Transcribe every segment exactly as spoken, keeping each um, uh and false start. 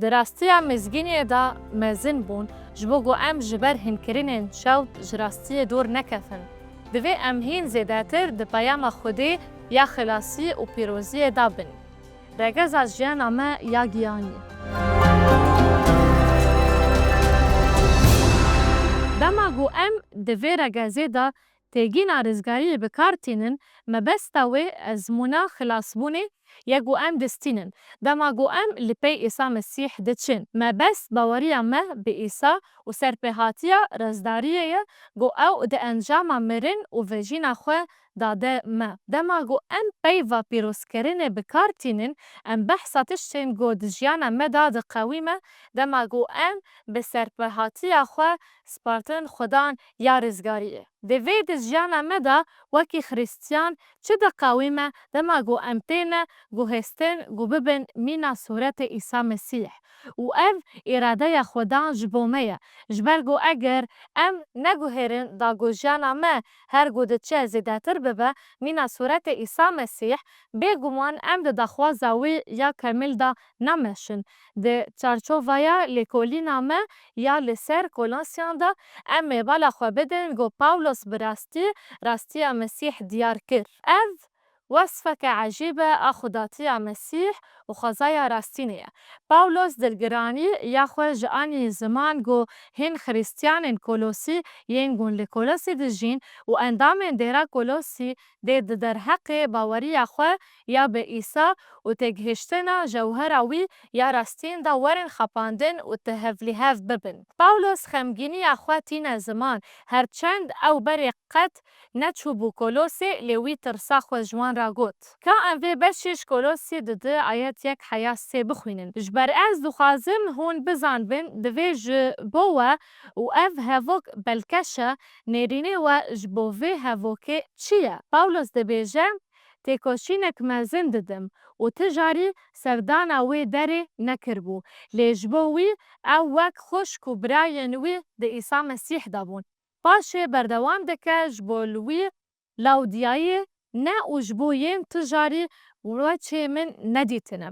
Di rastiya mizgîniyê de mezin bûn, ji bo ku em ji ber hînkirinên çewt ji rastiyê dûr nekevin. Divê em hîn zêdetir di peyama Xwedê ya xilasî û pîroziyê de bin. Regeza jiyana me ya giyanî. Dema ku em di vê regezê de têgîna rizgariyê bi kar tînin, mebesta wê ezmûna xilasbûnê ye ku em distînin. Dema ku em li pey Îsa Mesîh diçin, mebest baweriya me bi Îsa û serpêhatiya rêzdariyê ye ku ew di encama mirin û vejîna xwe dade me. Dema ku em peyva pîrozkirinê bi kar tînin, em behsa tiştên ku di jiyana me de diqewîme, dema ku em bi serpêhatiya xwe spartin Xudan ya rêzgariyê. Divê di jiyana me de wekî Xristiyan çi diqewîme, dema ku em têne guhêstin ku bibin mîna sûretê Îsa Mesîh. Û ev îradeya Xudan ji bo me ye. Ji ber ku eger em neguhêrin da ku jiyana me her ku diçe zêdetir bibe mîna sûretê Îsa Mesîh, bêguman em di daxwaza wî ya kemil de nameşin. Di çarçovaya lêkolîna me ya li ser Kolosyan de em ê bala xwe bidin ku Pawlos bi rastî rastiya Mesîh diyar kir. Ev wesfeke ecîb e a xwedatiya Mesîh û xwezaya rastînê ye. Pawlos dilgiranî ya xwe ji anî ziman ku hîn Xristiyanên Kolosî yên ku li Kolosî dijîn û endamên dêra Kolosî dê di derheqê baweriya xwe ya bi Îsa û têgihiştina jewhera wî ya rastîn de werin xapandin û di hevlîhev bibin. Pawlos xemgîniya xwe tîne ziman, her çend ew berê qet neçûbû Kolosê, lê wî tirsa xwe ji wan re got. Ka em vê beşê ji Kolosî di du ayet yek heya sê bixwînin. Ji ber ez dixwazim hûn bizanbin, divê ji bo we û ev hevok belkeş e, nêrînê we ji bo vê hevokê çi ye? Pawlos dibêje, têkoşînek mezin didim û ti carî serdana wê derê nekiribû. Lê ji bo wî ew wek xwişk û birayên wî di Îsa Mesîh de bûn. Paşê berdewam dike, ji bo li wî Lawdiyayê ne û ji bo yên tu carî weçê min nedîtine.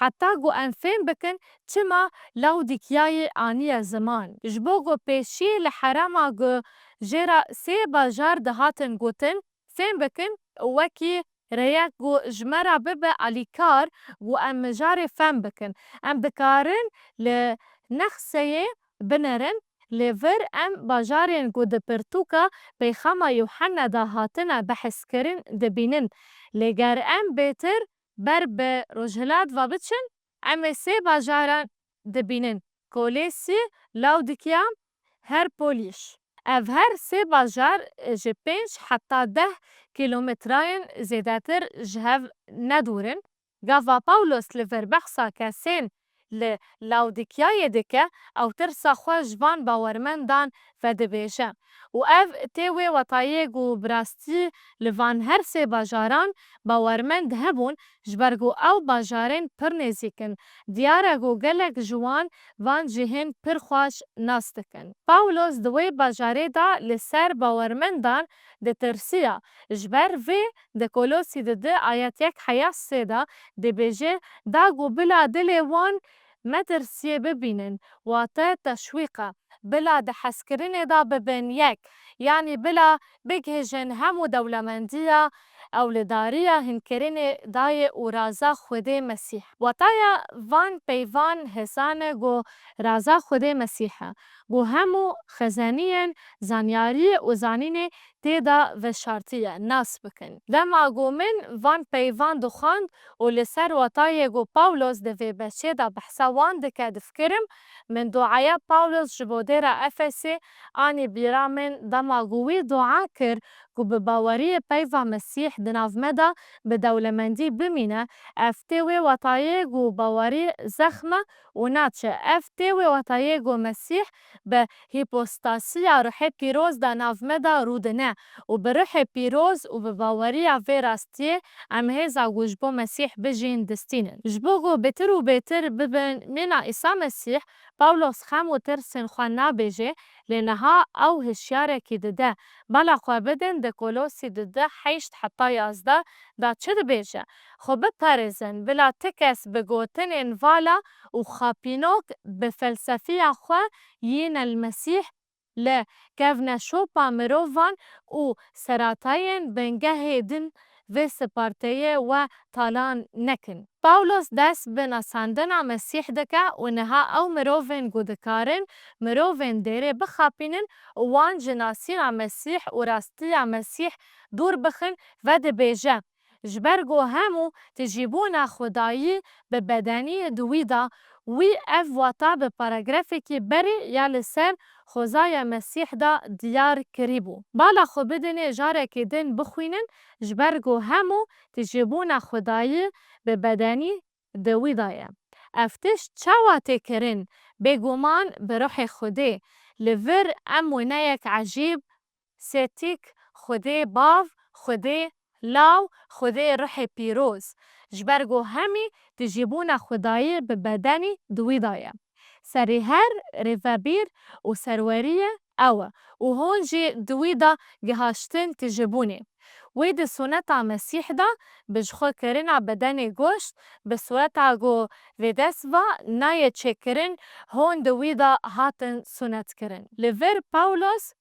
Heta ku em fêm bikin çima Lawdîkiyayê aniye ziman. Ji bo ku pêşî li herêma ku jê re sê bajar dihatin gotin, fêm bikin wekî rêyek ku ji me re bibe alîkar ku em mijarê fehm bikin. Em dikarin li Nexseyê binerin, lê vir em bajarên ku di pirtûka Peyxama Yûhenne de hatine behskirin dibînin. Lê ger em bêtir ber bi rojhilat ve biçin, em ê sê bajaran dibînin, Kolosî, Lawdîkiya, Herpolîş. Ev her sê bajar ji pênc heta deh kîlometrayên zêdetir ji hev nedûr in. Gava Pawlos li vir behsa kesên li Lawdîkiyayê dike, ew tirsa xwe ji van bawermendan vedibêje. Û ev tê wê wetayê ku bi rastî li van her sê bajaran bawermend hebûn, ji ber ku ew bajarên pir nêzîk in. Diyar e ku gelek ji wan van cihên pir xweş nas dikin. Pawlos di wê bajarê de li ser bawermendan ditirsiya. Ji ber vê di Kolosî di du ayet yek heya sê de dibêje, da ku bila dilê wan metirsiyê bibînin, wate teşwîq e. Bila di hezkirinê de bibin yek, yanî bila bigihîjin hemû dewlemendiya ewlidariya hînkirinê dayê û raza Xwedê Mesîh. Wataya van peyvan hêsan e ku raza Xwedê Mesîh e, ku hemû xezeniyên zanyariyê û zanînê tê de veşartiye, nas bikin. Dema ku min van peyvan dixwend û li ser watayê ku Pawlos di vê beşê de behsa wan dike difikirim, min duaya Pawlos ji bo dêra Efesê anî bîra min, dema ku wî dua kir ku bi baweriyê peyva Mesîh di nav me de bi dewlemendî bimîne, ev tê wê watayê ku bawerî zexm e û naçe. Ev tê wê watayê ku Mesîh bi hîpostasiya Ruhê Pîroz de nav me de rûdine û bi Ruhê Pîroz û bi baweriya vê rastiyê em hêza ku ji bo Mesîh bijîn distînin. Ji bo ku bêtir û bêtir bibin mîna Îsa Mesîh, Pawlos xem û tirsên xwe nabêje, lê niha ew hişyarekî dide. Bala xwe bidin di Kolosî du du heşt heta yazdeh de çi dibêje? Xwe biparêzin, bila ti kes bi gotinên vala û xapînok bi felsefiya xwe yên el Mesîh li kevneşopa mirovan û seratayên bingehê din vê siparteyê we talan nekin. Pawlos dest bi nasandina Mesîh dike û niha ew mirovên ku dikarin mirovên dêrê bixapînin û wan ji nasîna Mesîh û rastiya Mesîh dûr bixin, vedibêje, Ji ber ku hemû tijîbûna Xwedayî bi bedenî di wî de, wî ev wata bi paragrafekî berê ya li ser xwezaya Mesîh de diyar kirîbû. Bala xwe bidinê carekê din bixwînin, ji ber ku hemû tijîbûna Xwedayî bi bedenî di wî de ye. Ev tişt çawa tê kirin? Bêguman bi ruhê Xwedê. Li vir em wêneyek ecêb, Sêtîk, Xwedê Bav, Xwedê Law, Xwedê Ruhê Pîroz. Ji ber ku hemî tijîbûna Xwedayî bi bedenî di wî de ye. Serîher, rêvebîr û serweriyê ew e û hûn jî di wî de gihaştin tijîbûnê. Wê di suneta Mesîh de bi ji xwe kirina bedenê goşt, bi sureta ku vêdest va nayê çêkirin, hûn di wî de hatin sunetkirin. Li vir Pawlos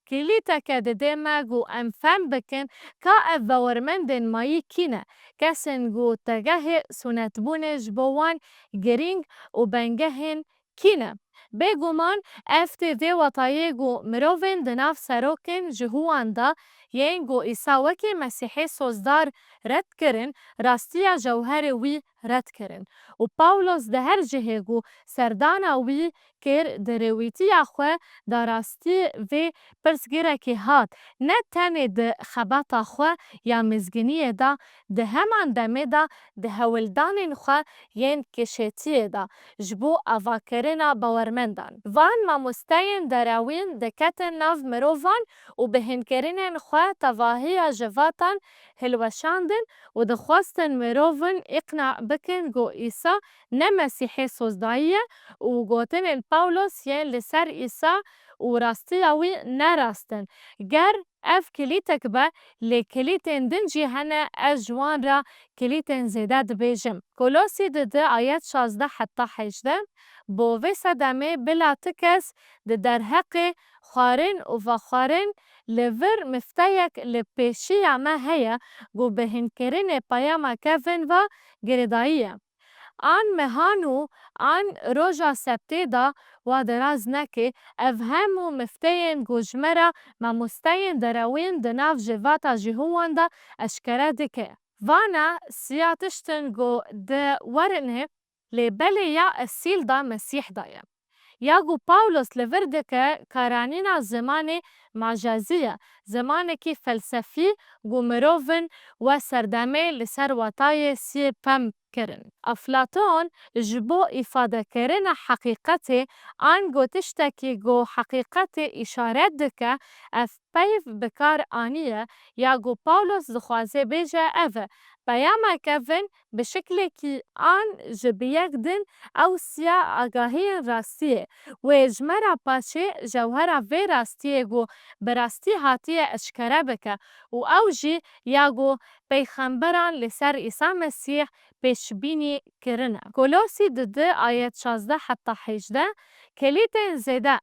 Kilîteke dide me ku em fehm bikin ka ev bawermendên mayî kî ne, kesên ku tegehê sonetbûnê ji bo wan girîng û bengehên kî ne. Bêguman ev tê vê watayê ku mirovên di nav serokên Jihûwan de yên ku Îsa wekî Mesîhê sozdar red kirin, rastiya jewherê wî red kirin. Û Pawlos di her cihê ku serdana wî kir, di rêwîtiya xwe de rastî vê pirsgirêkê hat, ne tenê di xebata xwe ya mizgîniyê de, di heman demê de di hewldanên xwe yên kişêtiyê de ji bo avakirina bawermendan. Van mamosteyên derewîn diketin nav mirovan û bi hînkirinên xwe tevahiya civatan hilweşandin û dixwestin mirovin îqna bikin ku Îsa ne Mesîhê sozdayî ye û gotinên Pawlos yên li ser Îsa û rastiya wî ne rast in. Ger ev kilîtek be, lê kilîtên din jî hene, ez ji wan re kilîtên zêde dibêjim. Kolosî du du ayet şazdeh heta hejdeh, bo vê sedemê bila ti kes di derheqê xwarin û vexwarin li vir mifteyek li pêşiya me heye ku bi hînkirinê peyama kevin ve girêdayî ye. An mehan û an roja sebtê de wa deraz neke, ev hemû mifteyên ku ji me re mamosteyên derewîn di nav civata Jihûwan de eşkere dike. Vana siya tişt in ku di werin e, lê belê ya esîl de Mesîh de ye. Ya ku Pawlos li vir dike karanîna zimanê macazî ye, zimanekî felsefî ku mirovin we serdemê li ser watayê siyê pem kirin. Eflaton ji bo îfadekirina heqîqetê an ku tiştekî ku heqîqetê îşaret dike, ev peyv bi kar aniye, ya ku Pawlos dixwaze bêje ev e, peyama kevin bi şiklekî an ji bi yek din ew siya agahiyên rastiyê. Wê ji me re paşê jewhera vê rastiyê ku bi rastî hatiye eşkere bike û ew jî ya ku peyxemberan li ser Îsa Mesîh pêşbînî kirine. Kolosî du du ayet şazdeh heta hejdeh, kilîtên zêde.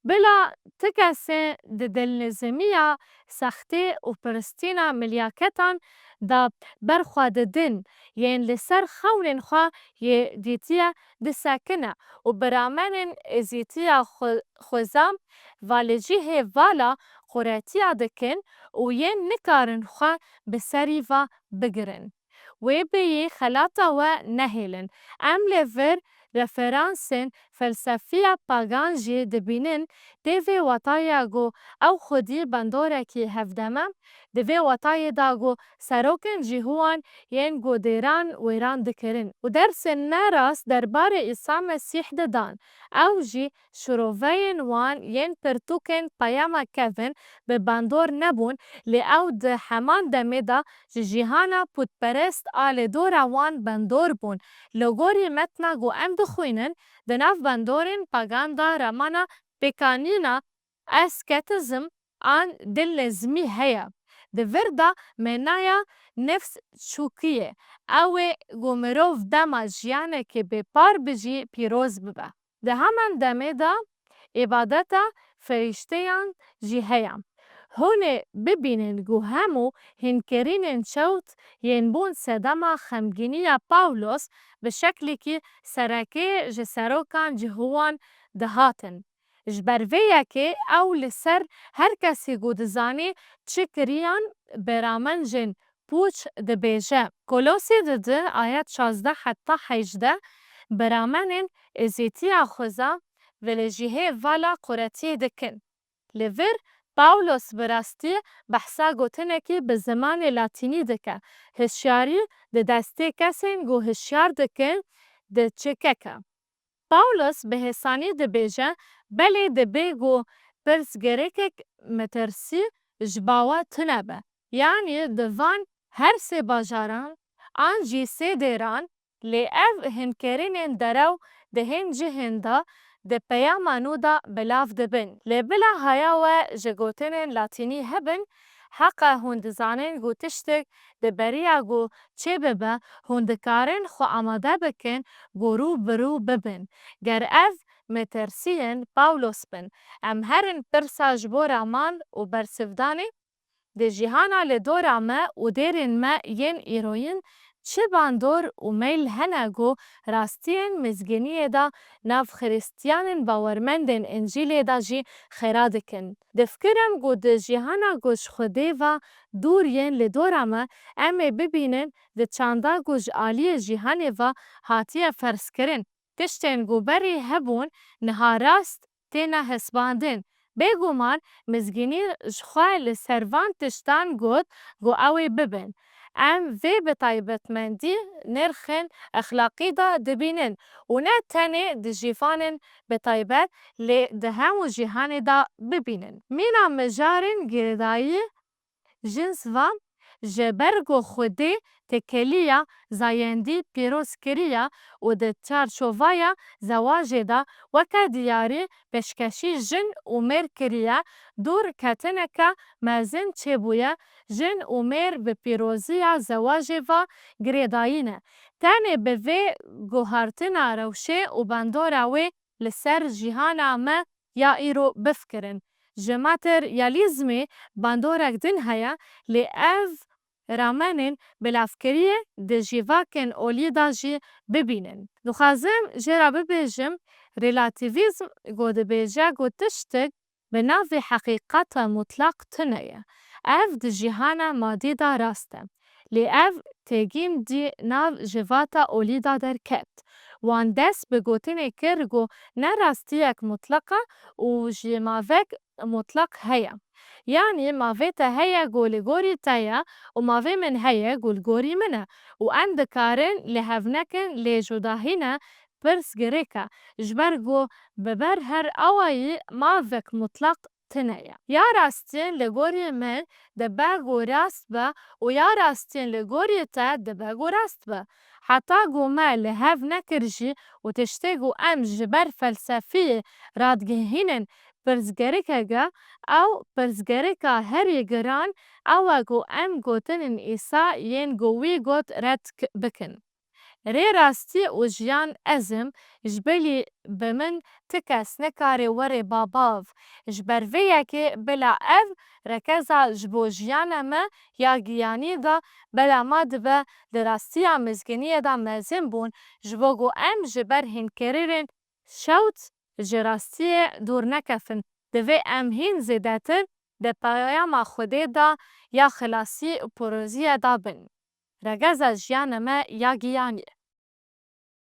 Bila ti kesên di dilnizimiya sextê û piristîna milyaketan de berxwe didin, yên li ser xewnên xwe yê dîtiye disekine û bi ramenên êzîtiya xwe-, xweza valicîhê vala quretiya dikin û yên nikarin xwe bi serî ve bigirin. Wê bêyî xelata we nehêlin. Em li vir referansên felsefiya pagan jî dibînin, tê vê wataya ku ew xwedî bandorekî hevdem e, di vê watayê de ku serokên Jîhûwan yên ku dêran wêran dikirin û dersên ne rast derbarê Îsa Mesîh didan, ew jî şiroveyên wan yên pirtûkên peyama kevin bi bandor nebûn, lê ew di heman demê de ji cîhana pûtperest a li dora wan bandor bûn. Li gorî metna ku em dixwînin, di nav bandorên pagan de ramana pêkanîna esketizm an dilnizmî heye. Di vir de menaya nefs çûkî ye. Ew ê ku mirov dema jiyanekê bêpar bijî pîroz bibe. Di heman demê de îbadeta ferîşteyan jî heye. Hûn ê bibînin ku hemû hînkerînên çewt yên bûn sedema xemgîniya Pawlos bi şeklekî serekê ji serokan Cîhowan dihatin. Ji ber vê yekê ew li ser her kesî ku dizanî çi kiriyan, beramen jin pûç dibêje. Kolosî di du ayet şazdeh heta hejdeh, beramenên êzîtiya xweza ve li cihê vala quretiyê dikin. Li vir Pawlos bi rastî behsa gotinekî bi zimanê latînî dike, hişyarî di destê kesên ku hişyar dikin diçikeke. Pawlos bi hêsanî dibêje, belê dibê ku pirsgirêkek metirsî ji bawe tune be. Yanî di van her sê bajaran an jî sê dêran, lê ev hînkerînên derew di hin cihên de di peyama nû de belav dibin. Lê bila haya we ji gotinên latînî hebin, heqa hûn dizanin ku tiştek di beriya ku çêbibe, hûn dikarin xwe amade bikin ku rû bi rû bibin. Ger ev metirsiyên Pawlos bin, em herin pirsa ji bo raman û bersivdanê. Di cîhana li dora me û dêrên me yên îroyin çi bandor û meyl hene ku rastiyên mizgîniyê de nav Xiristiyanên bawermendên Încîlê de jî xêra dikin. Difikirim ku di cîhana ku ji Xwedê ve dûr yên li dora me, em ê bibînin di çanda ku ji aliyê cîhanê ve hatiye ferzkirin, tiştên ku berî hebûn niha rast têne hesibandin. Bêguman mizgînî ji xwe li ser van tiştan got ku ew ê bibin. Em vê bi taybetmendî nirxên exlaqî de dibînin û ne tenê di cîvanên bi taybet lê di hemû cîhanê de bibînin. Mîna mijarên girêdayî jins va, ji ber ku Xwedê têkeliya zayendî pîroz kiriye û di çarçovaya zewacê de weke diyarî pêşkêşî jin û mêr kiriye, dûrketineke mezin çêbûye, jin û mêr bi pîroziya zewacê ve girêdayî ne. Tenê bi vê guhartina rewşê û bandora wê li ser cîhana me ya îro bifikirin. Ji materyalîzmê bandorek din heye, lê ev ramenên belavkiriyê di civakên olî de jî bibînin. Dixwazim jê re bibêjim, relatîvîzm ku dibêje ku tiştek bi navê heqîqeta mutlaq tune ye. Ev di cîhana madî de rast e. Lê ev têgîn di nav civata olî de derket. Wan dest bi gotinê kir ku ne rastiyek mutlaq e û jî mavek mutlaq heye. Yanî mavê te heye ku li gorî te ye û mavê min heye ku li gorî min e û em dikarin li hev nekin, lê cudahî ne, pirsgirêk e, ji ber ku bi ber her awayî mavek mutlaq tune ye. Ya rastiyên li gorî min dibe ku rast be û ya rastiyên li gorî te dibe ku rast be. Heta ku me li hev nekir jî û tiştê ku em ji ber felsefiyê radigihînin pirsgirêkek e, ew pirsgirêka herî giran ew e ku em gotinên Îsa yên ku wî got red k-, bikin. Rê rastî û jiyan ez im, ji bilî bi min ti kes nikare were babav. Ji ber vê yekê bila ev rekeza ji bo jiyana me ya giyanî de bila ma dibe di rastiya mizgîniyê de mezin bûn, ji bo ku em ji ber hînkerîrên şewt ji rastiyê dûr nekefin. Divê em hîn zêdetir di peyama Xwedê de ya xilasî û pîroziyê de bin. Regeza jiyana me ya giyanî.